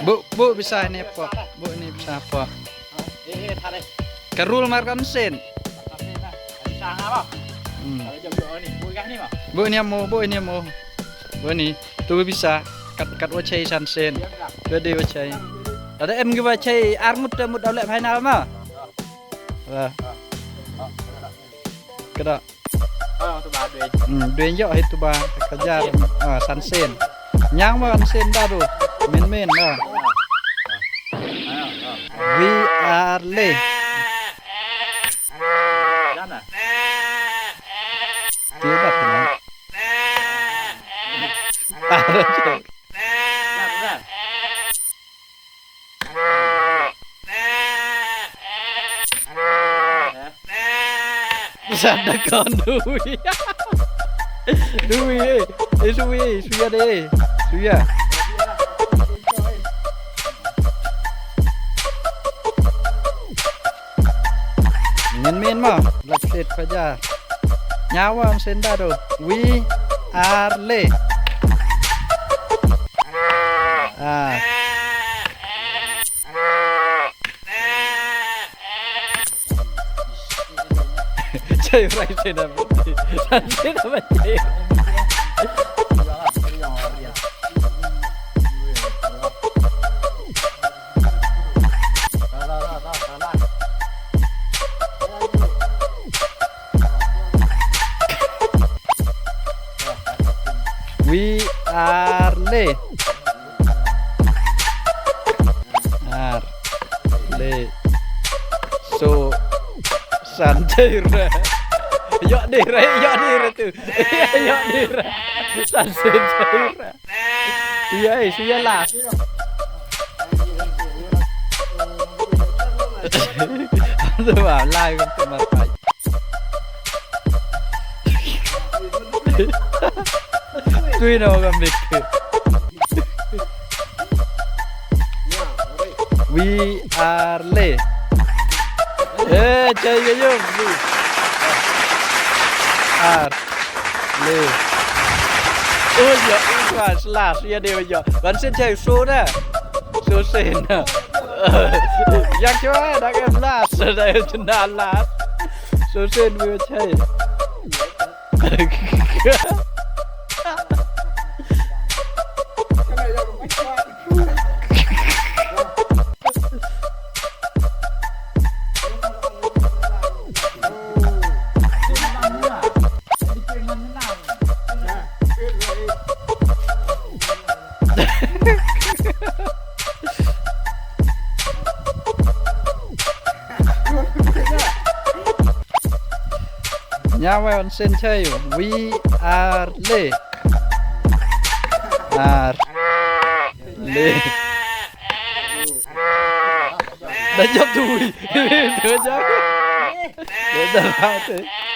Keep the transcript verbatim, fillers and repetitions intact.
Bu, bu bisa ini apa? Bu ini bisa apa? Ka rule mar kan sen. Hmm. Bu ini mo, bu ini mo. Bu ini. Tu bisa. Kat, kat wa chai san sen. Tu di wa chai. Ada em ki wa chai ar ngut te mut daw leh final ma. Wah. Kada. Hmm, duen yoh hi tu ba ka jar. Ah, san sen. Nyang ma san sen da tu. Min min da. We are le. Ti da tu. Sa da kon dui. Dui, eh. Eh, sui, eh. Suya de. Suya. Ngen min ma. Black Sheep Fajar. Nyawa am senda tu. We are le. Ah. Chai rai chai na mati. Chai na mati. We are le. Ar. Le. So. San chai ra. Yoh di ra, yoh di ra tu. Yoh di ra. San sen chai ra. Iya, eh, suya la. Tu ba, lai kon tu mar pai. Tui no ka mik. We are le. Eh, chai ka yung. We are le. Oh, ya, last, last, ya de ya. Kan sen chai so da. So sen. Ya chwa da ka last, da chna last. So sen we chai. Nyawa on sen chai, we are le. Are le. Da jop tu. Da jop. Da jop.